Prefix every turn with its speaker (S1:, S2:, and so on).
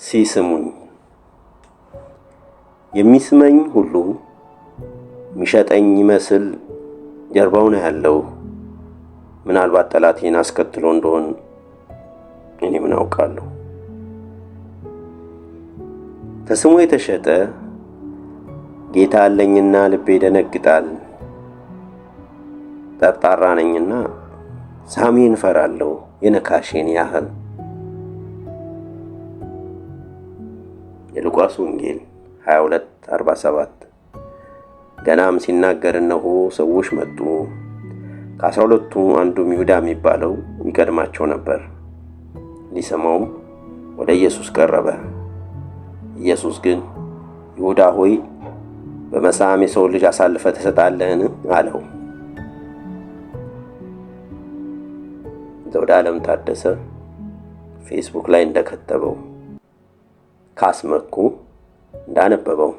S1: ሲስሙኝ የሚስመኝ ሁሉ ሚሸጠኝ ይመስል ጀርባውን ያለው፣ ምናልባት ጠላቴን አስከትሎ እንደሆን እኔ ምን አውቃለሁ? ተስሞ የተሸጠ ጌታ አለኝና ልቤ ይደነግጣል። ጠርጣራ ነኝና ሳሜን እፈራለሁ የነካሼን ያህል። የሉቃስ ወንጌል 22:47። ገናም ሲናገር እነሆ ሰዎች መጡ። ከ12ቱ አንዱም ይሁዳ የሚባለው ይቀድማቸው ነበር። ሊስመውም ወደ ኢየሱስ ቀረበ። ኢየሱስ ግን ይሁዳ ሆይ፣ በመሳም የሰው ልጅ አሳልፈህ ትሰጣለህን? አለው። ዘውደ ዓለም ታደሰ ፌስቡክ ላይ እንደከተበው፣ ካስመኩ እንዳነበበው።